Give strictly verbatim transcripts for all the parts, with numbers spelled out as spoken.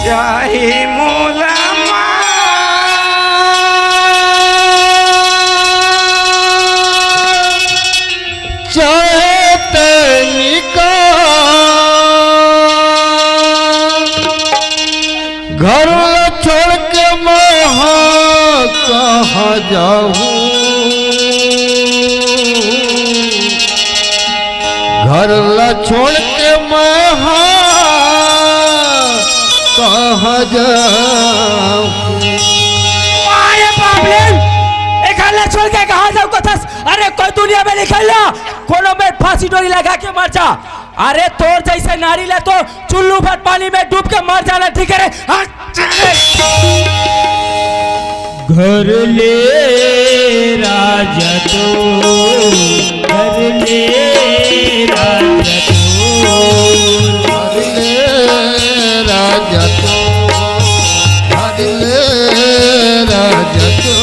चाहे मोला मार, चाहे तैं निकाल, घर ला छोड़ के मैं हा कहाँ जाहूँ। घर ला छोड़ के मैं हा कहाँ जाहूँ। अरे बाप रे, ए घर ला छोड़ के कहाँ जाहूँ कथस? अरे कोई दुनिया में निकल ला, कोनो में फांसी डोरी लगा के मर जा। अरे तोर जैसे नारी ला तो चुल्लू भर पानी में डूब के मर जाना ठीक है रे। हाँ, चल। घर ले राजा तो, घर ले राजा तो, घर ले राजा तो, घर ले राजा तो।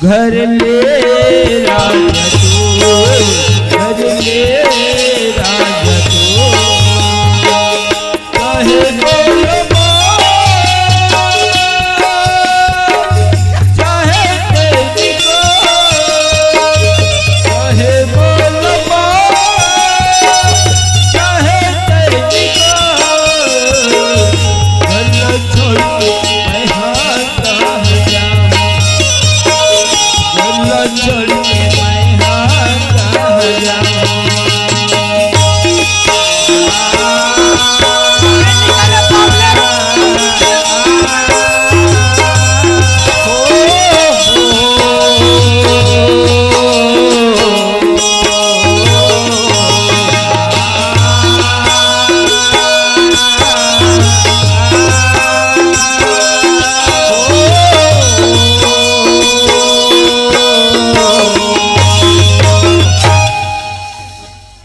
घर ले राजा तू, घर ले राजा तू।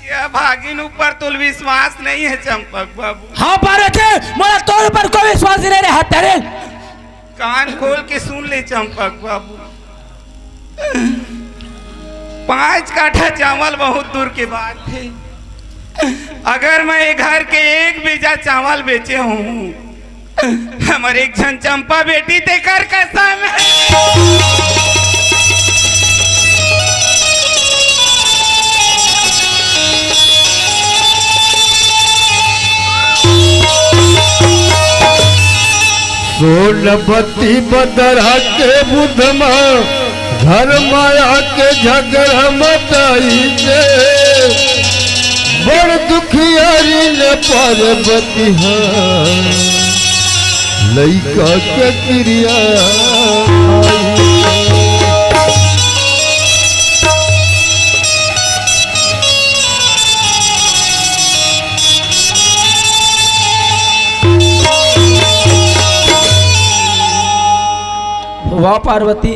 ये भागिन ऊपर तोल विश्वास नहीं है चंपक बाबू। हाँ पारथे, मोला तोर ऊपर कोई विश्वास नहीं रहे, हत्यारे। कान खोल के सुन ले चंपक बाबू, पाँच काठा चावल बहुत दूर के बात है। अगर मैं ये घर के एक बीजा चावल बेचे हूँ, हमर एक झन चंपा बेटी तेकर कसम है। सोनबत्ती बदरा के बुध म घर माया के झगड़ा मचाई दे। बड़ दुखियारी ने पार्वती ह लइका के क्रिया खाई। वाह पार्वती,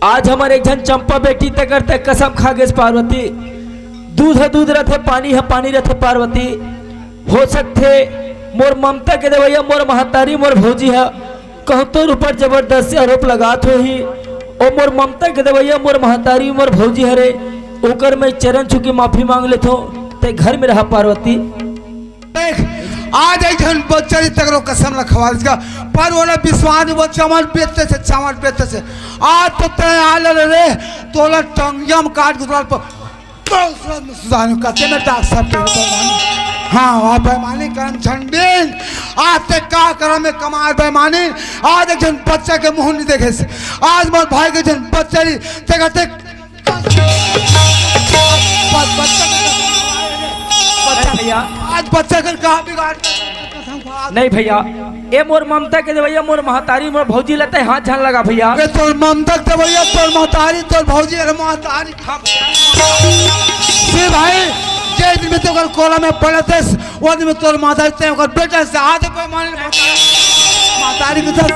आज हमर एक झन चंपा बेटी, तेकर ते कसम खा गेस पार्वती। दूध ह दूध रथे, पानी ह पानी रथे पार्वती। हो सकथे मोर ममता के देवइया, मोर महतारी, मोर भौजी ह कहूँ तोर ऊपर जबरदस्ती आरोप लगात होही। ओ मोर ममता के देवइया, मोर महतारी, मोर भौजी हरे, ओकर मैं चरण छू के माफी मांग लेथों। ते घर में रहा पार्वती। देख, आज एक झन बच्चा री तगरो कसम ला खवा देगा, पर ओला विश्वास नहीं, वो चावल बेचथे, चावल बेचथे। आज तो तय आल रे, तोला टंगिया में काट के तोला प-, तो उसमें सुधार कते में डाक सब के बेईमानी। हाँ, वाह, बेईमानी करम झंडीन। आज ते का करम में कमाए बेईमानी। आज एक झन बच्चा के मुंह नहीं देखे से। आज मोर भाई के झन बच्चा री, ते कहते बच-, बच्चा के कसम खा रहे रे। बच्चा, भैया। आज बच्चा के का बिगाड़ के कसम खा। नहीं भैया, ए मोर ममता के देवइया, मोर महतारी, मोर भौजी ला ते हाथ झन लगा भैया। ए तोर ममता के देवइया, तोर महतारी, तोर भौजी, अरे महतारी। से भाई, जे दिन में तोकर कोला में पड़तेस, वो दिन में तोर महतारी ते ओकर बेटा से आधे पैमाने महतारी के दस।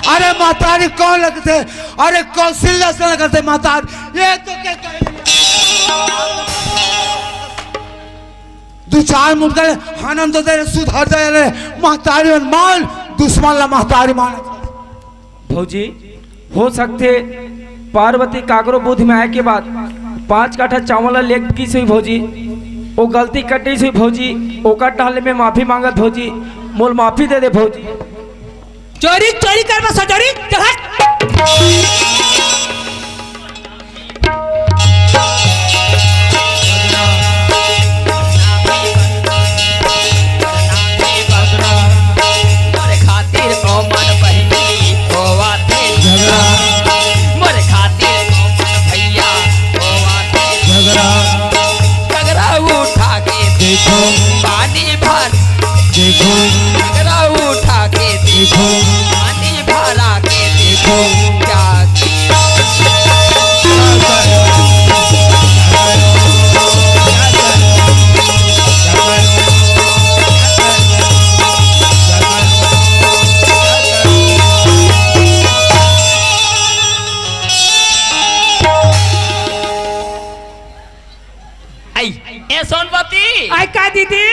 अरे महतारी कौन लगथे? अरे कौशल्या से लगथे महतारी। ये तो क्या कहे? दू चार मुठका ले हनन तो तेरे सुधर जाए रे। महतारी मन मान, दुश्मन ला महतारी मान। भौजी, हो सकथे पार्वती काकरो बुद्धि में आए के बाद पाँच काठा चावल ला लेग गिस होही भौजी, ओ गलती कर दिस होही भौजी, ओकर डहर ले मैं माफी मांगत भौजी, मोल माफी दे दे भौजी। चोरी, चोरी कर बस, चोरी, चल हट। मोरे खातिर ओ मन बहिनी होवत हे झगड़ा। मोरे खातिर ओ मन भैया होवत हे झगड़ा। झगड़ा उठा के देखो। पानी भर देखो। झगड़ा उठा के देखो। देखो। पानी भरा के देखो। देखो। क्या आई, ए सोनपति। आई का दीदी?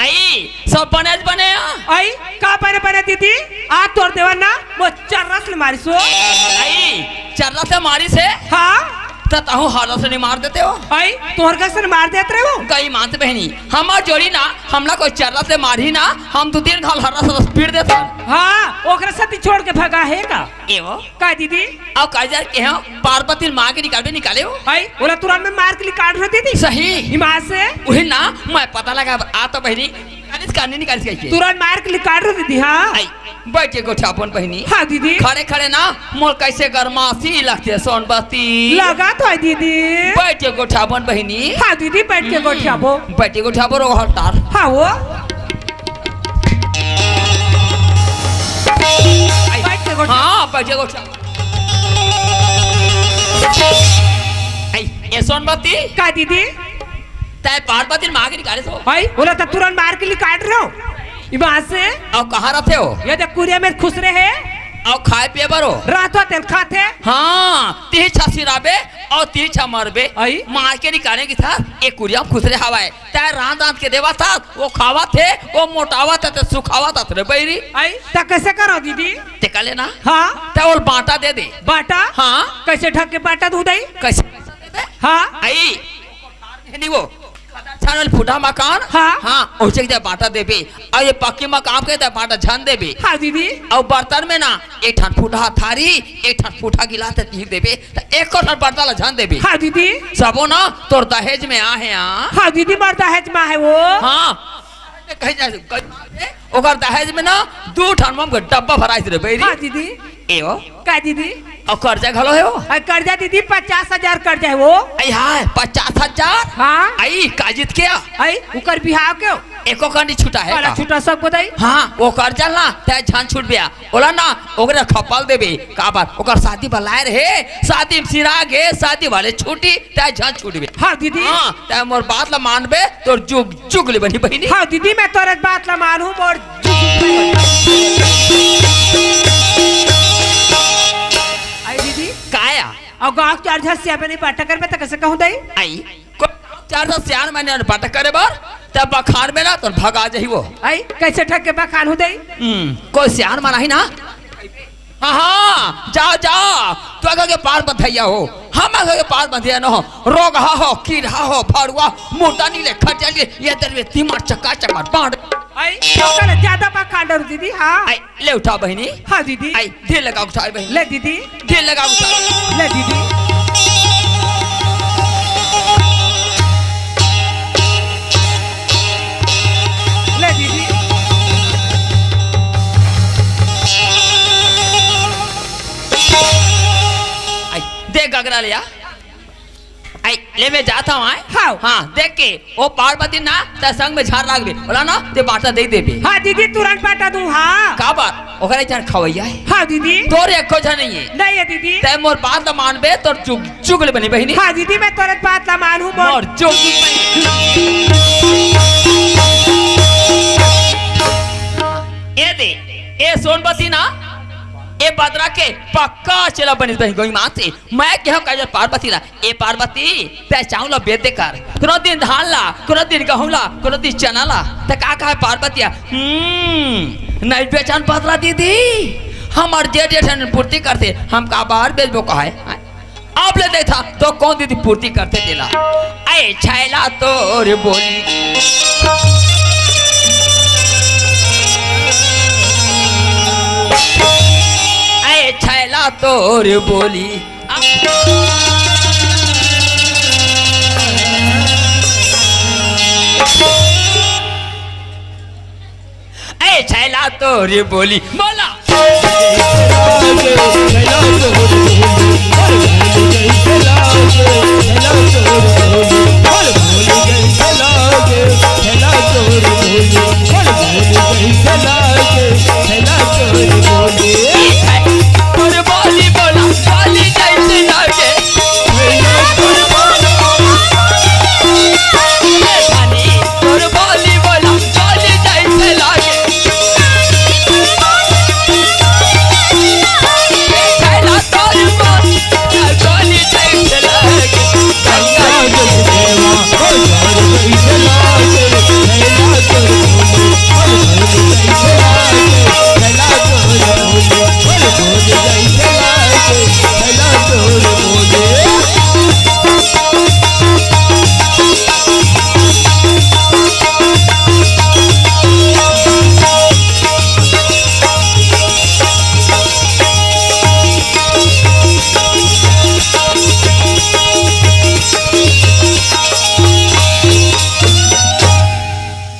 आई, सब बने बने आ? आई, का बने बने दीदी? आ तोर देवर ना, वो चर्रस ले मारिस हो। आई, चर्रस ले मारिस हे? हाँ। त तहूँ हरस ले मार देते हो? आई, तोहर कइसे मार देत रहे हो? गई मात बहिनी, हमर जोड़ी ना, हमला कोई चर्रस ले मारही ना, हम दू तीन घाल हरस हरस पीट देते। हाँ, ओकरे साथी छोड़ के भगा हे का? एवो। का दीदी? अउ काजर के हो, पार्वती मार के निकालबे निकाले हो। हई, ओला तुरंत में मार के निकाल रहे दीदी। सही। इमा से। उही ना, मैं पता लगा, आ तो बहिनी, निकालिस का, नहीं निकालिस कहिके। तुरंत मार के निकाल रहे दीदी, हाँ। आई, बैठ के गोठियाबोन बहिनी। हाँ दीदी। खड़े खड़े ना, मोर कइसे गरमासी लगथे सोनपति। लगा तो है दीदी। बैठ के गोठियाबोन बहिनी। हाँ दीदी, बैठ के हम्म, गोठियाबो। बैठ के गोठियाबो रो हलतार। हाँ वो। आई, बैठ के गोठिया। हाँ, बैठ के गोठिया। आई, ए सोनपति। का दीदी? तै पार्वती मार के निकाले सो। आई, ओला त तुरंत मार के निकाल रहे हो। इमा से। अउ कहाँ रथे हो? ये देख कुरिया में खुसरे हे। अउ खाए पिए बर हो? रात हो तेल खाथे। हाँ, तिही छा सिराबे अउ तिही छा मरबे। आई। मार के निकाले कि था, ए कुरिया में खुसरे हवाए। तै रांध रांध के देवत हस, वो खावत हे, वो मोटावत हे, तै सुखावत हस रे बइरी। आई, त कइसे करो दीदी? ते का लेना? हाँ। तै ओल बांटा दे दे। बांटा? हाँ। कइसे ढक के बांटा दूध आई? कइसे? हाँ। आई। नहीं वो। छानल फूटा मकान। हाँ। हाँ, ओइसे के बांटा देबे। अउ ये पक्की मकान के त बांटा झन देबे। हाँ दीदी। अउ बर्तन में ना, एक ठन फूटा थारी, एक ठन फूटा गिलास त तीर देबे। त एको ठन बर्तन ला झन देबे। हाँ दीदी। सबो ना तोर दहेज में आहे, हाँ। हाँ दीदी, मोर दहेज में आहे वो। हाँ। कहीं जा, कहीं ओकर दहेज में ना दू ठन मम के डब्बा भराइस रे बइरी। हाँ दीदी। ए हो। का दीदी? अउ कर्जा घलो हे वो। अरे कर्जा दीदी, पचास हजार कर्जा हे वो। आई हाय, पचास हजार? हाँ। आई, का जीत के आ? आई, ओकर बिहाव के हो। एको का नहीं छूटा हे अरे का? छूटा सबको दई। हाँ, वो कर्जा ना, तै झन छूटबे आ। ओला ना, ओकरे खपल देबे। काबर? ओकर शादी बलाए रहे, शादी में सिरा गे, शादी वाले छूटी, तै झन छूटबे। हाँ दीदी। हाँ, तै मोर बात ला मानबे, तोर जुग जुग ले बनही बहिनी। हाँ दीदी, मैं तोर बात ला मानहूँ, मोर जुग जुग ले बनही। गाँव के चार झन सियान मन बांटा करबे त कइसे कहूँ दई? आई, कोई चार झन सियान मन बांटा करे बर, त बखान में ना तो भगा जाही वो। आई, कइसे ठग के बखान हो दई? हम्म, कोई सियान मन आही ना, हाँ, हाँ, जा, जा। तू आगे के पार बंधैया हो, हम आगे के पार बंधैया न हो। रोगहा हो, कीड़ा हो, भड़ुआ, मुर्दा नीले, खटिया नीले, ये दरवे तीमर चका चमर बांट। आई, ओकर ज्यादा बा कांडर दीदी, हाँ। आई, ले उठा बहिनी। हाँ दीदी। आई, धीर लगा उठा बहिनी। ले दीदी। धीर लगा उठा। ले दीदी। ले दीदी। आई, दे गगरा ले आ। आई, ले मैं जात हूँ, आय? हाँ। हाँ, देख के, ओ पार्वती ना, त संग में झार लागबे। बोला ना, ते बांटा दे देबे। हाँ दीदी, तुरंत बांटा दूँ, हाँ। का बात? ओकरे जन खवैया है। हाँ दीदी। तोर एको झन नहीं है। नहीं है दीदी। ते मोर बात ला मानबे, तोर चुग, चुगल बनी बहिनी। हाँ दीदी, मैं तोरे बात ला मानहूँ, बोल। मोर चुगल बनी। ए दे, ए सोनपति ना, ए बदरा के पक्का चेला बनी बहिनी, गोई माँ से। मैं कहूँ का पार्वती ला, ए पार्वती, तै चाँउर ला बेच दे कर, कोनो दिन धान ला, कोनो दिन गहूँ ला, कोनो दिन चना ला, त का कहे पार्वती ह, हम्म, नहीं बेचन बदरा दीदी, हमर जेठ जेठन पूर्ति करथे, हम काबर बेचबो कहे। अब ले देखा तो कोन दीदी पूर्ति करथे तेला। ऐ छैला तोर बोली, ऐ छैला तोर बोली, ए छैला तोर बोली बोला।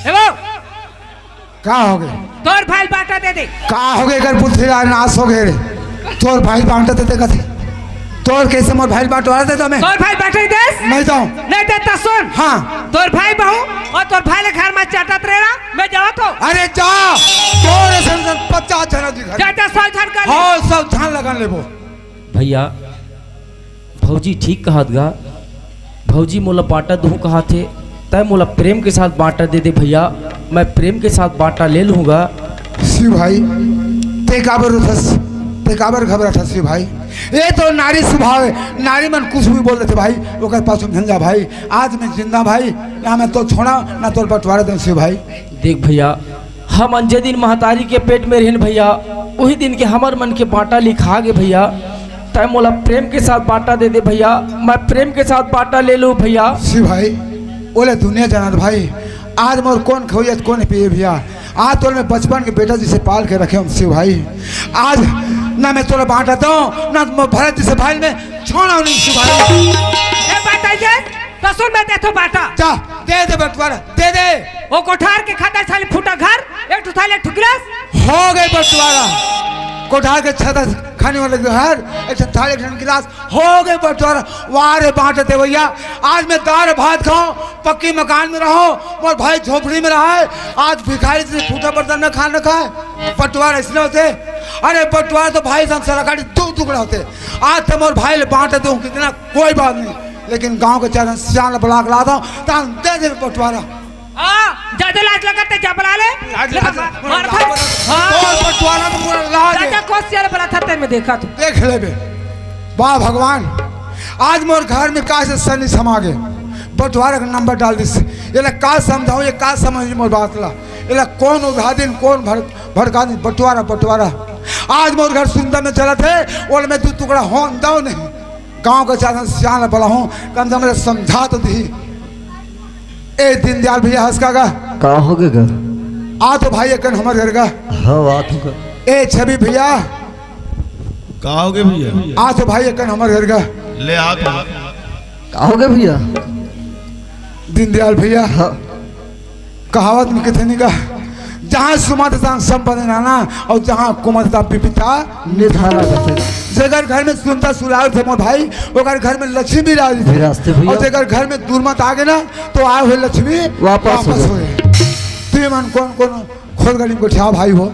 ए बाबू, का हो गे? तोर भाई ल बांटा दे दे। का हो गे? एकर बुद्धि ला नाश हो गे रे। तोर भाई ल बांटा दे दे कथे। तोर कइसे मोर भाई ल बंटवारा दे दो मैं? तोर भाई बांटा दे दे। नहीं दो। नहीं दे त सुन। हाँ। तोर भाई बहू अउ तोर भाई ल घर में चाटत रहे ना, मैं जावत हूँ। अरे जा। तोर असन पचास झन जी घर। जा, जा, सौ झन कर ले। हाँ, सौ झन लगन लेबो। भैया, भौजी ठीक कहत गा। भौजी मोला बांटा दूँ कहत हे, तै मोला प्रेम के साथ बांटा दे दे भैया, मैं प्रेम के साथ बांटा ले लूँगा। शिव भाई, ते काबर रोथस, ते काबर घबराथस शिव भाई? ए तो नारी स्वभाव हे, नारी मन कुछ भी बोल देथे भाई, ओकर पाछू में झन जा भाई। आज मैं जिंदा भाई, ना मैं तो छोड़ा, ना तोर बंटवारा दें शिव भाई। देख भैया, हमन जे दिन महतारी के पेट में रहेन भैया, उही दिन के हमर मन के बांटा लिखा गे भैया। तै मोला प्रेम के साथ बांटा दे दे भैया, मैं प्रेम के साथ बांटा ले लूँ भैया। शिव भाई, ओला दुनिया जानत भाई, आज मोर कोन खवइया कोन पिए भैया। आज तोला मैं बचपन के बेटा जइसे पाल के रखे हूँ शिव भाई। आज ना मैं तोला बांटा दूँ, ना मैं भरत जइसे भाई मैं छोड़ा नहीं शिव भाई। ए बात आई जे, त सुन मैं देथों बांटा। जा, दे दे बंटवारा, दे दे। ओ कोठार के खद्दर छाली फूटा घर, एक ठो थाली एक ठो गिलास। हो गे बंटवारा। कोठार के छत खानी वाला घर, एक ठो थाली एक ठो गिलास, हो गे बंटवारा। वाह रे बांटा देवइया, आज मैं दार भात खाऊं, पक्की मकान में रहूं, मोर भाई झोपड़ी में रहे, आज भिखारी से फूटा बर्तन में खाना खाए। बंटवारा इसने होथे। अरे बंटवारा तो भाई संसार काटी दो टुकड़ा होथे। आज तो मोर भाई ल बांटा दूँ, कितना कोई बात नहीं, लेकिन गांव के चार सियान बुला के लाता हूँ, तान दे दे बंटवारा। हाँ, ज्यादा लाज लगत हे, जा बुला ले। लाज ले, लगत हे। मार, मार, मार। हाँ। तोर बंटवारा में पूरा लाज हे। चाचा, कोन सियान बुलाथस, तेन में देखा तू। देख लेबे। वाह भगवान, आज मोर घर में का से सनी समा गे, बंटवारा के नंबर डाल दिस। एला का समझाऊं, ये का समझ मोर बात ला। एला कौन उलझा दिन, कौन भड़-, भड़का दिन, बंटवारा, बंटवारा। आज मोर घर सुंदर में चलत हे, ओला मैं दू टुकड़ा होन दव नहीं। गांव के ज्यादा सियान बला हूं, कम से कम समझा तो दी। ए दीनदयाल भैया, हंस का गा? का हो गे गा? आ तो भाई, एकन हमर घर का। हाँ, आ तो गा। ए छवि भैया, का हो गे भैया? आ तो भाई, एकन हमर घर का। ले आ तो। का हो गे भैया? दीनदयाल भैया, हाँ। कहावत में किथे नहीं का, जहाँ सुमत तहाँ संपत्ति नाना, और जहाँ कुमत तहाँ पिपिता निधाना रहते। जेकर घर में सुनता सुलाल थे मोर भाई, ओकर घर में लक्ष्मी विराज थे। विराज थे भैया। और जेकर घर में दुर्मत आ गए ना, तो आए हुए लक्ष्मी वापस वापस हो। होए। तू ये मन कौन कौन खोल गली में गोठियाव भाई हो।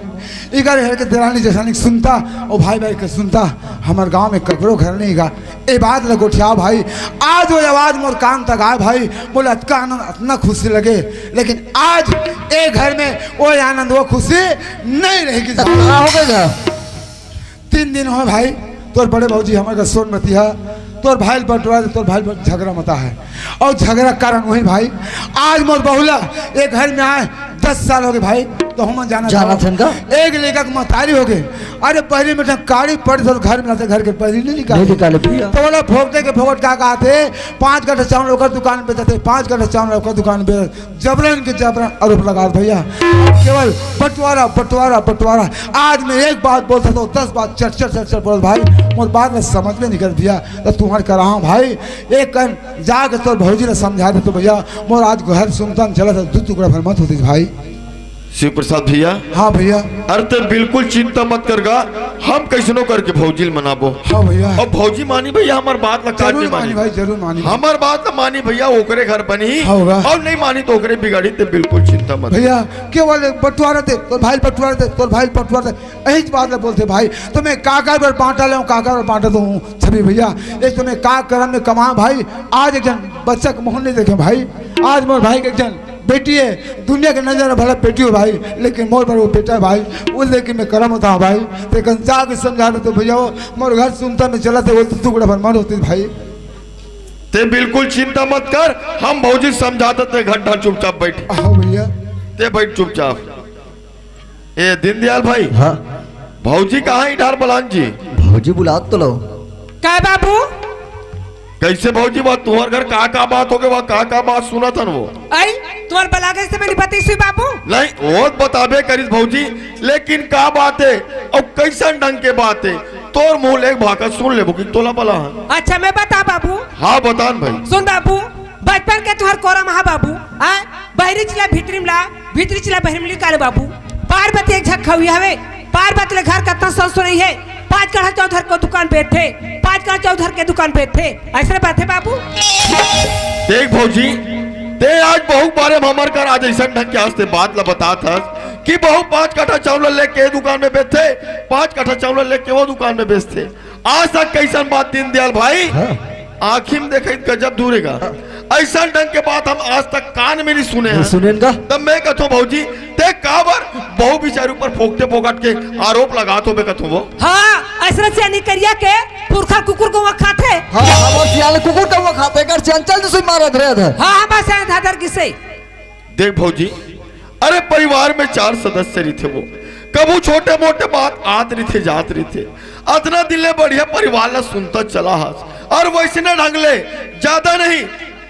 इकर हेर के देरानी जेठानी सुनता, ओ भाई भाई के सुनता, हमर गांव में ककरो घर नहीं गा। ए बात ल गोठियाव भाई, आज वो आवाज मोर कान तक आए भाई, मोला अतका आनंद, अतना खुशी लगे, लेकिन आज ए घर में वो आनंद, वो खुशी नहीं रहेगी। तो का हो गया? तीन दिन हो भाई, तोर बड़े भौजी हमर का सोनमती है, तोर भाई बंटवारा दे, तोर भाई बंट-, झगड़ा मता है। और झगड़ा कारण वही भाई, आज मोर बहुला एक घर में आए, दस साल हो गए भाई, तो हम जाना जाना था। थन का? एक लेकर के मतारी हो गए। अरे पहले में तो काड़ी पड़ तो घर में लाते, घर के पहले नहीं निकाले। नहीं निकाले भैया। तो बोला फोकटे के फोकट का कहते, पाँच कट्ठा चावल ओकर दुकान पे देते, पाँच कट्ठा चावल ओकर दुकान पे, जबरन के जबरन आरोप लगा भैया। केवल बंटवारा, बंटवारा, बंटवारा। आज मैं एक बात बोलता तो दस बात चट चट चट चट बोल भाई, मोर बात में समझ में निकल भैया। तो तुम्हारे कराओ भाई, एक कन जाके तोर भौजी ने समझा दे तो भैया, मोर आज घर सुनता चला था, दू टुकड़ा भर मत होती भाई। शिव प्रसाद भैया। हाँ भैया। अरे ते बिल्कुल चिंता मत कर गा, हम कैसनो करके भौजी ल मनाबो। हाँ भैया। और भौजी मानी भैया, हमार बात ला कान जरूर में मानी मानी। भाई, जरूर मानी। हमार बात ला मानी भैया, ओकरे घर बनी। हाँ होगा। और नहीं मानी तो ओकरे बिगाड़ी, ते बिल्कुल चिंता मत कर। भैया, केवल बंटवारा दे, तोर भाई बंटवारा दे, तोर भाई बंटवारा दे, यही बात ला बोलते भाई। तो मैं काकर बर बांटा लेऊं, काकर बर बांटा दूं, छवि भैया। एक तो मैं का करम में कमा भाई, आज एक जन बच्चा के मुंह नहीं देखे भाई। आज मोर भाई के एक जन बेटी है, दुनिया के नजर में भला बेटी हो भाई, लेकिन मोर पर वो बेटा है भाई, वो लेके मैं करम होता हूँ भाई। ते कन जाके समझा दे तो भैया, वो मोर घर सुनता में चला थे, वो तो टुकड़ा भर मर होती भाई। ते बिल्कुल चिंता मत कर, हम भौजी समझाते ते घंटा चुपचाप बैठ। हाँ भैया। ते बैठ चुपचाप। ए दीनदयाल भाई। हाँ। भौजी कहाँ है इधर बलान जी? भौजी बुलात तो लो। काय बाबू? कैसे भौजी बात, तुम्हार घर का का बात हो गए, वहाँ का का बात सुना था वो? आई, तुम्हार बलागे से मैंने बताई सुई बाबू? नहीं, वो तो बताबे करिस भौजी, लेकिन का बात है और कैसन ढंग के बात है? तोर मुंह ले एक भाखा सुन लेबो कि तोला बला है। अच्छा, मैं बता बाबू। हाँ, बतान भाई। सुन बाबू, बचपन के तुहर कोरा महा बाबू, आ? बहरी चिला भीतरी मिला, भीतरी चिला बहरी मिली काले बाबू। पार्वती एक झक खवी हवे, पार्वती ले घर कतना ससुर नहीं है, पाँच कट्ठा चौधर को दुकान पे थे, पाँच कट्ठा चौधर के दुकान पे थे, ऐसे बात है बाबू। देख भौजी, ते आज बहुत बारे में हमर कर आज ऐसा ढंग के आज ते बात ला बतात हस कि बहुत पाँच कट्ठा चावल लेके दुकान में बेचते, पाँच कट्ठा चावल लेके वो दुकान में बेचते। आज तक कैसन बात दीनदयाल भाई, हाँ। आँखी में देखे गजब दूर है का। हाँ। ऐसा ढंग के बात हम आज तक कान में नहीं सुने नहीं हैं। सुने का? तब मैं कहता हूँ भौजी, ते काबर बहु बिचारी ऊपर फोकटे फोकट के आरोप लगात हो बे कहता हूँ वो। हाँ, ऐसा सियानी करिया के पुरखा कुकुर को वो खाते। हाँ, हमार सियान कुकुर को वो खाते कर चंचल जैसे मारत रहे थे। हाँ, हमार सियान धाधर किसे। देख भौजी, अरे परिवार में चार सदस्य रहिथे वो, कभू छोटे मोटे बात आत रहिथे जात रहिथे, अतना दिन ले बढ़िया परिवार ला सुनता चला हस, और वैसने ढंग ले ज्यादा नहीं,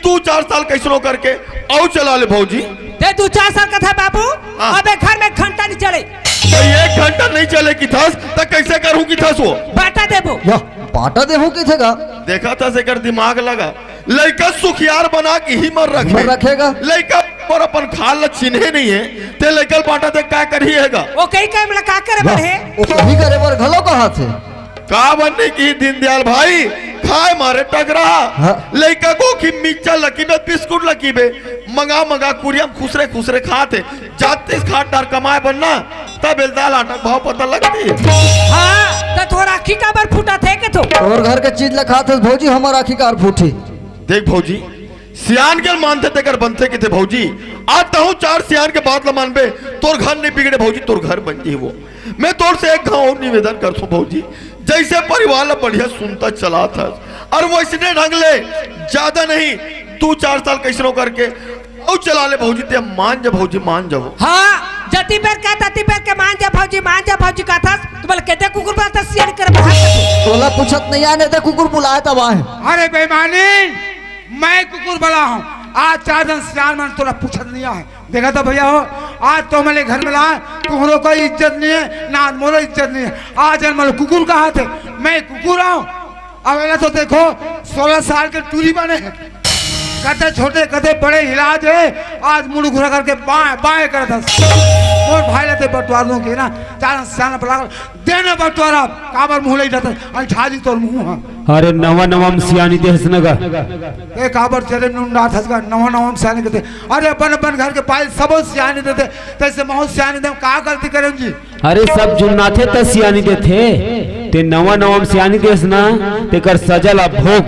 दू चार साल कैसनो करके अउ चला ले भौजी। ते दू चार साल कथा बाबू, हाँ। अबे घर में घंटा नहीं चले। तो एक घंटा नहीं चले किथस, तो कैसे करूँ किथस वो? बांटा देबो। वाह, बांटा देहूँ किथे का? देखा था से कर दिमाग लगा। लइका सुखियार बना के ही मर रखे। मर रखेगा। लइका पर अपन खाल ला चिन्हे नहीं है, ते लइका बांटा दे का करही हेगा? ओ कहीं का हमला का करे बर हे? ओ कहीं करे बर घलो कहा थे। का बनने की दीनदयाल भाई, खाए मारे टगरा। हाँ। लइका को की मिर्चा लकीबे, बिस्कुट लकीबे, मंगा मंगा कुरियम खुसरे खुसरे खाते। जातिस खाट डार कमाए बनना, तब एल दाल आटा भाव पता लगती। हाँ, त तोर आँखी काबर फूटत हे के तो? तोर घर के चीज ला खात हस भौजी, हमर आँखी कार फूटी। देख भौजी, सियान के मानथे तेकर बनथे किथे भौजी। आज तहूँ चार सियान के बात ला मानबे, तोर घर नहीं बिगड़े भौजी, तोर घर बन जाही वो। मैं तोर से एक घाव और निवेदन करथूँ भौजी, जैसे परिवार ला बढ़िया सुनता चलात हस, अउ वइसने ढंग ले ज्यादा नहीं, दू चार साल कइसनो करके अउ चला ले भौजी, ते मान जा भौजी, मान जाबो। हाँ, जति बेर कहे तति बेर के मान जा भौजी, मान जा भौजी कथस, त बोले केते कुकुर बुलाथस, सियान कर बाहर। तोला पूछत नइ आय, ते कुकुर बुलाय तब आय। अरे बेईमानी, मैं कुकुर बलाहूँ। आज चार झन सियान मन तोला पूछत नइ आय। देखा तो भइया हो, आज तो हमन ला घर में लाय, तुँहरो कोई इज्जत नइ हे, ना मोरो इज्जत नइ हे। आज मन कुकुर कहथे, मैं कुकुर हूँ। अब एला तो देखो, सोलह साल के टूरी बने हे, कते छोटे कते बड़े हिला दे, आज मुड़ घुरा करके बाय बाय करत हस। मोर भाई ला ते बंटवार दूँ के ना, चार सियान बला दे ना बंटवारा, काबर मुँह लइ जाथस, अइँठा जी तोर मुँह ह। अरे नवा नवा म सियानी देहस न गा। ए काबर चले नुन डात हस गा, नवा नवा म सियानी कथे। अरे अपन अपन घर के पाई सबो सियानी देथे, तइसे महूँ सियानी देम, का गलती करेंव जी? अरे सब जुन्नाथे त सियानी देथे, ते नवा नवा म सियानी देस ना, तेकर सजा ला भोग।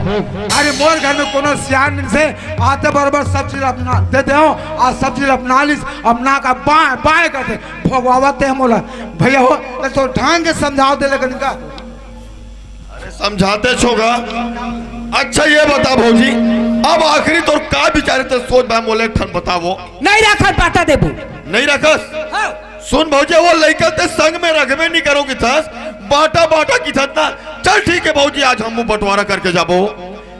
अरे मोर घर में कोनो सियान नइ से, आते बरोबर सब चीज अपना दे देवं, आज सब चीज अपना लिस, अपना का बाय बाय करथे, भोगवावत हे मोला। भइया हो, त तो ढंग के समझाव दे ले कनिका। अरे समझातेच हों गा। अच्छा ये बता भौजी, अब आखिरी तोर का विचार हे, त सोच भाई मोला एक ठन बतावो। नइ रखस, बाँटा देबो। नइ रखस? हाँ। सुन भौजी, ओ लइका ल ते संग में रखबे नइ करँव किथस, बाँटा बाँटा किथस ना। चल ठीक हे भौजी, आज हमू बंटवारा करके जाबो।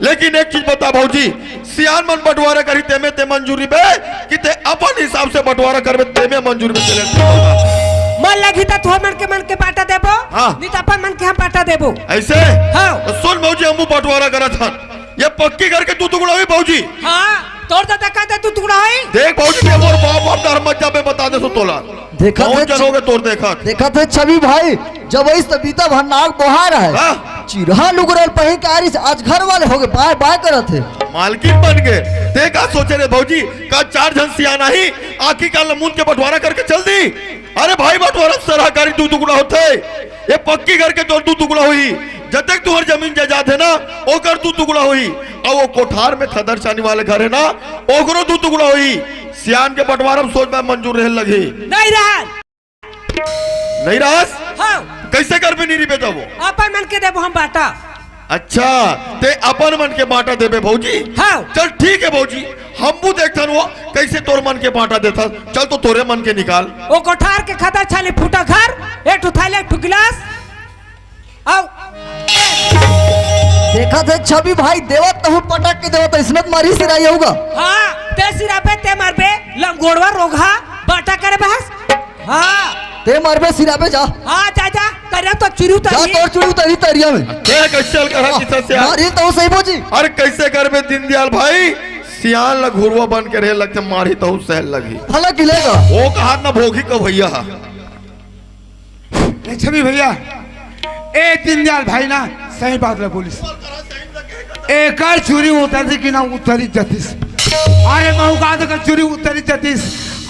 लेकिन एक चीज बता भौजी, सियान मन बंटवारा करही तेमे ते मंजूर रहिबे कि ते अपन हिसाब से बंटवारा करबे तेमे मंजूर रहिबे, चले ठीक होगा। मन लगही त तुँहर मन के मन के बाँटा देबो, हाँ। नइ त अपन मन के हम बाँटा देबो। अइसे? हाँ। त सुन भौजी, हमू बंटवारा करत हन। ये पक्की घर के दू टुकड़ा होही भौजी। हाँ, तोर तो देखा थे दू टुकड़ा होही। देख भौजी, ते मोर बाप, बाप डर मत जाबे, बता देसों तोला। देखा बहुत थे जन होगे तोर देखा। देखा थे छवि भाई, जब अइस त बीता भर नाक बोहाय रहय। हाँ। चिरहा लुगरा ल पहिर के आय रहिस, आज घर वाले होगे, बाय बाय करत हे। मालकिन बन गे। ते का सोचे रे भौजी, का चार झन सियान आही, आँखी कान ल मूंद के बंटवारा करके चल दिही? अरे भाई, बंटवारा म सरहा कारी दू टुकड़ा होथे। ये पक्की घर के तोर दू टुकड़ा होही। जतेक तुँहर जमीन जायदाद हे ना, ओकर दू टुकड़ा होही। अउ ओ कोठार में खदर छानी वाले घर हे ना, ओकरो दू टुकड़ा होही। सियान के बंटवारा म सोच भाई मंजूर रहे लगही। नइ रहय। नइ रहस? हाँ। कइसे करबे नइ रहिबे तब? अपन मन के देबो हम बाँटा। अच्छा, ते अपन मन के बाँटा देबे भौजी? हाँ। चल ठीक हे भौजी, हमू देखथन ओ कइसे तोर मन के बाँटा देथस। चल तो तोरे मन के निकाल। ओ कोठार के खदर छानी फूटा घर, एक ठो थाली, एक ठो गिलास। अउ देखा थे छवि भाई, देवत तहूँ पटक के देवत, अइसने त मारही सिराही होगा। हाँ, ते सिराबे, ते मरबे, लंगोड़वा रोगहा, बाँटा करे बहस। हाँ। ते मरबे सिराबे जा। हाँ, जा, जा, तरिया तो चुरू जा तरी। तोर चुरू तरी तरिया में। ते कइसे हल्का हाथ किथस यार? मारही तहूँ सही भौजी। अरे कइसे करबे दीनदयाल भाई? सियान ल घुरवा बन के रहे लगथे, मारही तहूँ सहल लगही। भला गिलेगा। ओ कहात ना भोगी का भइया हा। ए छवि भइया, ए दीनदयाल भाई ना सही बात ल बोलिस। एकर चुरी उतरही कि ना उतरी जतिस। अरे महूँ कहा तेकर चुरी उतरी जतिस।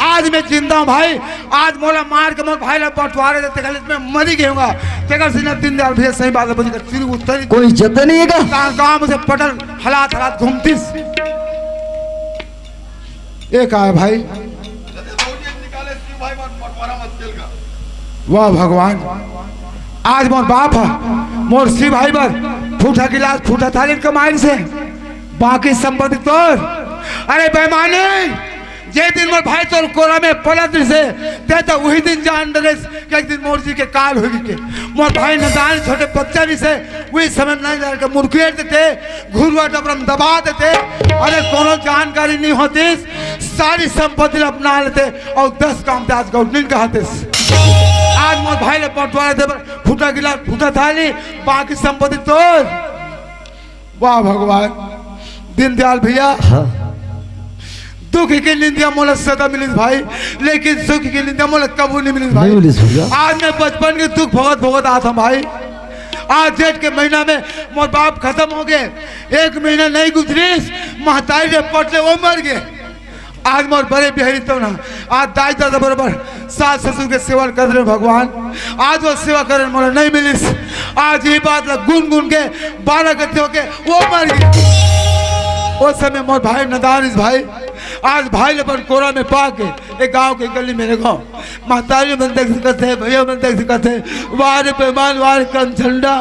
आज मैं जिंदा हूँ भाई, आज मोला मार के मोर भाई ला बंटवारा दे, तेकर ले मैं मरी गेहूँगा। तेकर से ना दीनदयाल भइया सही बात ल बोलिस, चुरी उतरी। कोई इज्जत नइ हे का? गाँव से पटल हलात हलात घूमतिस। ए का हे भाई? वाह भगवान, आज मोर बाप ह मोर सिरहा बर फूटा गिलास फूटा थाली कमाइन से, बाकी संपत्ति तोर। अरे बेईमानी, जे दिन मोर भाई तोर कोरा में पलत रहिसे, ते तो उही दिन जान डरेस कि एक दिन मोर जी के काल होही के। मोर भाई नदान छोटे बच्चा रहिसे, उही समय नइ जान के मुड़केर देते, घुरवा डबरा म दबा देते। अरे कोनो जानकारी नइ होतिस, सारी संपत्ति ल अपना लेते अउ दस काम ते आज गौर नइ कहतिस। आज मोर भाई ल बंटवारा दे बर फूटा गिलास फूटा थाली, बाकी संपत्ति तोर। वाह भगवान, दीनदयाल भइया, हाँ। दुख के निंदिया मोला सदा मिलिस भाई, लेकिन सुख के निंदिया मोला कभू नइ मिलिस भाई। नइ मिलिस भइया। आज मैं बचपन के दुख भोगत भोगत आत हँव भाई। आज जेठ के महीना में मोर बाप खतम होगे, एक महीना नइ गुजरिस, महतारी ले पट ले ओ मर गे। आज मोर बड़े बिहारी तो ना, आज दाई ददा बरोबर सास ससुर के सेवा करत रहेंव भगवान, आज ओ सेवा करे मोला नइ मिलिस। आज ए बात ला गुन गुन के बारह गते होके ओ मर गे। ओ समय मोर भाई नदान रहिस भाई, आज भाई ल अपन कोरा में पाके ए गांव के गली में रेंगों। महतारी मन देख सकत हे, भइया मन देख सकत हे। वाह रे बेईमान, वाह रे करम झंडा।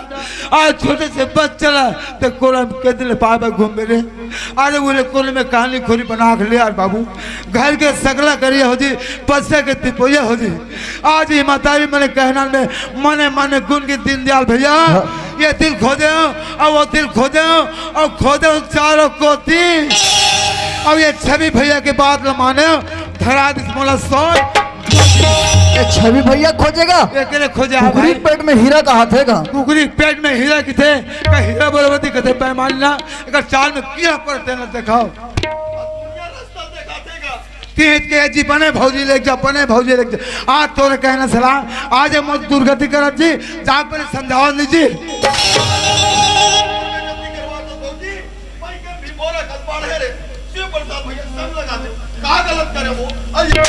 आज छोटे से बच्चा ला ते कोरा में के दिन ले पाए बर घूम रे। अरे वो ले कोरा में कहानी खोरी बना के ले यार बाबू। घर के सकला करिया हो जी, बच्चा के तिपोइया हो जी। आज ये महतारी मन के कहना में मने मने गुन गिन दीनदयाल भइया। हाँ। ये तीर खोजे हों, अउ वो तीर खोजे हों, अउ खोजे हों चारों कोती। अउ ये छवि भइया के बात ल माने हों, धरा दिस मोला सोन। ये छवि भइया खोजेगा? एकरे खोजे, हाँ कुकरी भाई। पेट में हीरा कहाथे गा। कुकरी पेट में हीरा कहिथे, का हीरा बरोबर दिखथे, बेईमान ना, एकर चाल में कीड़ा पड़थे ना, देखाओ। तीज के जी बने भौजी लेके जा, बने भौजी लेके जा। आज तोरे कहना सलाह, आज ये मोर दुर्गति करत जी, जाके पहले समझाओ नहीं जी। का गलत करे वो? अरे,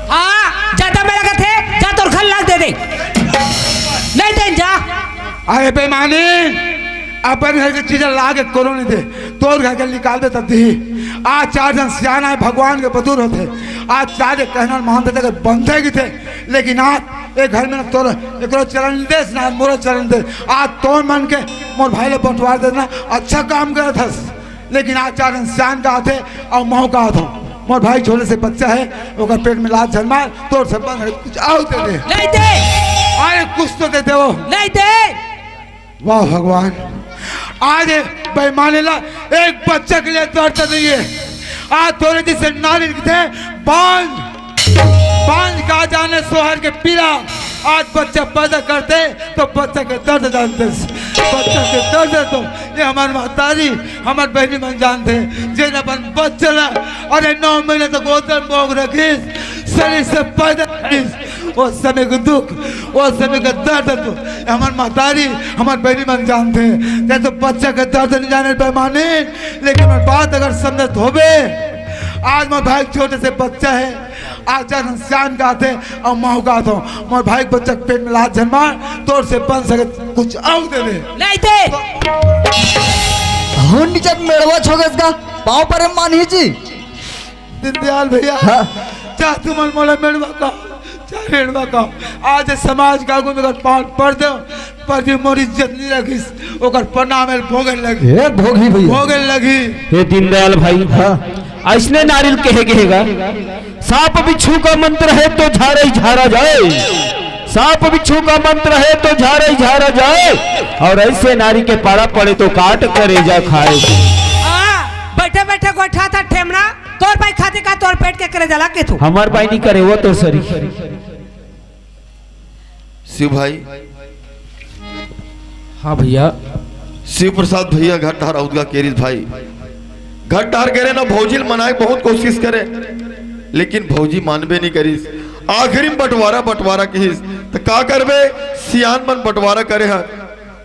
हाँ, ज्यादा में लगत हे, जा तोर घर लाग दे दे। नहीं दे जा। अरे बेईमानी, अपन घर के चीज ला के कोनो नहीं दे, तोर घर के निकाल दे तब दी। आज चार झन सियान आय, भगवान के बतूर होथे। आज चार झन कहना मान देथे, अगर बंधे गिथे, लेकिन आज ए घर में ना तोर एकरो चलन देस ना मोरो चलन दे। आज तोर मन के मोर भाई ले बंटवार देना, अच्छा काम करत हस। लेकिन आज चार झन सियान का आथे अउ महूं का आथों। मोर भाई छोटे से बच्चा हे, ओकर पेट में लात झन मार, तोर से बंद हे, कुछ अउ दे दे। नहीं दे। अरे कुछ तो दे दे वो। नहीं दे। वाह भगवान, आज बेईमानी ला एक बच्चा के लिए दर्द नहीं है। आज तोरे जैसे नारी के थे बांझ, बांझ का जाने सोहर के पीड़ा। आज बच्चा पैदा करते तो बच्चा के दर्द जानते, बच्चा के दर्द तो ये हमार महतारी, हमार बहनी मन जानते, जेन अपन बच्चा ला, अरे नौ महीने तक गोद में मोग रखिस, शरीर से पैदा करिस, वो समय के दुख, वो समय के दर्द तो हमार महतारी, हमार बहनी मन जानते। ते तो बच्चा के दर्द नहीं जाने बेईमानी, लेकिन मैं बात अगर समझत होबे, आज मोर भाई छोटे से बच्चा हे, आज जन सियान का आथे अउ महूं का आथों। मोर भाई बच्चा के पेट में लात झन मार, तोर से बन सके कुछ अउ दे दे। नहीं दे। हुन जब मेड़वा छोगस का पाँव पर मानही जी। दीनदयाल भइया, हाँ। जा तुमन मोला मेड़वा का, जा मेड़वा का। आज समाज के आगू में अगर पाँव पड़ दे, पर भी मोर इज्जत नहीं रखिस, ओकर प्रणाम एल भोगे लगी। ए भोगी भइया। भोगे लगी। हे दीनदयाल भाई, हाँ। अइसने नारी ल कहे गे हे गा, सांप बिच्छू का मंत्र है तो झारा ही झारा जाए, सांप बिच्छू का मंत्र है तो झारा ही झारा जाए, और ऐसे नारी के पारा पड़े तो काट करेजा खाए। हाँ, बैठे बैठे गोठा था ठेमना, तोर भाई खाते का तोर पेट के करेजा ला के तू। हमार भाई नहीं करे, वो तो सरी। शिव भाई। हाँ भइया। शिव प्रसाद भइया घर डहर अवत गा केरिस भाई। घर डहर गे रेहेन, भौजी ल मनाए के बहुत कोशिश करे, लेकिन भौजी मानबे नहीं करिस। आखिरी में बंटवारा, बंटवारा किहिस, त का करबे, सियान मन बंटवारा करे हे,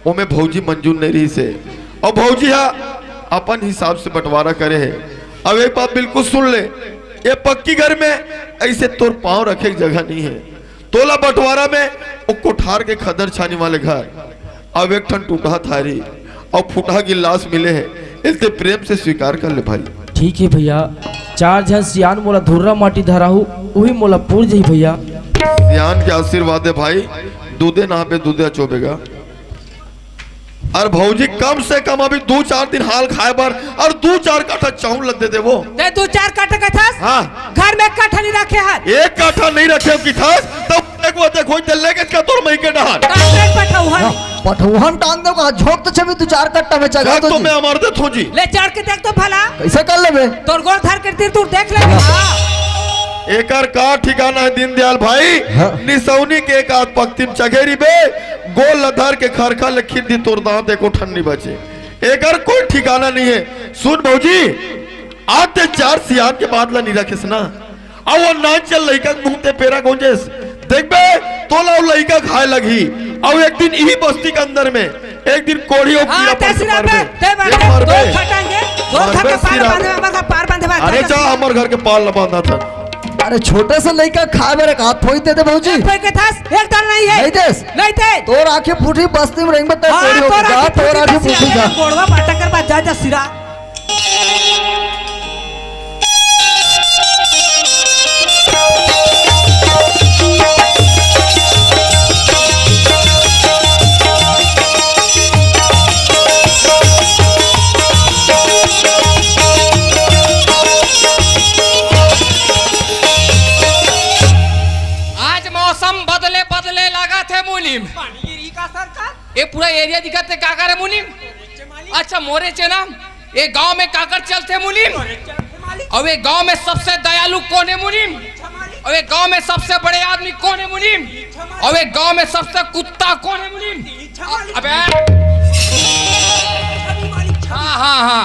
ओमे भौजी मंजूर नहीं रहिस हे। अउ भौजी ह अपन हिसाब से बंटवारा करे हे। अब एक बात बिल्कुल सुन ले, ये पक्की घर में ऐसे तोर पाँव रखे के जगह नहीं है। तोला बंटवारा में ओ कोठार के खदर छानी वाले घर, अब एक ठन टूटहा थारी अउ फूटहा गिलास मिले हे, एल ते प्रेम से स्वीकार कर ले भाई। ठीक है भइया, चार झन सियान मोला धुर्रा माटी धराहू, उही मोला पूर जही भइया। सियान के आशीर्वाद हे भाई, दूधे नहाबे दूधे अचोबे गा। अरे भौजी, कम से कम अभी दू चार दिन हाल खाए बर अउ दू चार कट्ठा चाउर ल दे देबो। ते दू चार कट्ठा कथस? हाँ। घर में एक कट्ठा नहीं रखे हस। एक कट्ठा नहीं रखे हो किथस, तब एक वो देखो, ते लेके का तोर मइके डहर। का पेट पठौहन? हाँ, पठौहन टांग दो का, झोंक तो छबे दू चार कट्ठा में चढ़ा जग दो तो जी। मैं अमर देथों जी। ले चढ़ के देख तो भला। कैसे कर लेबे? तोर गोड़ धर के तीर तू देख ले। हाँ। एकर का ठिकाना है दीनदयाल भाई? हाँ। निसौनी के एक आध पक्ति में चघेरी बे, गोल ल धर के खरखर ले खींच दी, तोर दांत एको ठन नहीं बचे। एकर कोई ठिकाना नहीं है। सुन भौजी, आज ते चार सियान के बात ला नहीं रखेस ना, अउ वो नान चल लइका के मुंह ते पेरा गोंजेस, देखबे, तोला वो लइका खाए लगही। अउ एक दिन इही बस्ती के अंदर में, एक दिन कोढ़ी अउ हाँ, कीड़ा पड़ के तहसीलदार मरबे। बे, ते मरबे, ये मरबे। गोल खटाएंगे, गोल मरबे खा के पार सिरा। बांधे, हमर घर पार बांधे बांधे। अरे जा, हमर घर के पार ला बांधा था। अरे छोटे से लइका खाए बर एक हाथ फोई दे दे भौजी। एक फोई के थास, एक दाना नहीं है। नहीं देस। नहीं दे। तोर आंखें फूटी बस्ती में रहेंगे, तब हाँ, कोढ़ी तोर होके जा, आंखें तोर फूटी आंखें बस्ती फूटी में जा। जा। गोड़वा बाटा कर बाद जा, जा सिरा। एरिया दिखत हे काकर हे मुनीम? अच्छा, मोरेच हे ना। ये गांव में काकर चलथे मुनीम? अउ ये गांव में सबसे दयालु कोन हे मुनीम? अउ ये गांव में सबसे बड़े आदमी कोन हे मुनीम? अउ ये गांव में सबसे कुत्ता कोन हे मुनीम? अबे, हाँ, हाँ, हाँ।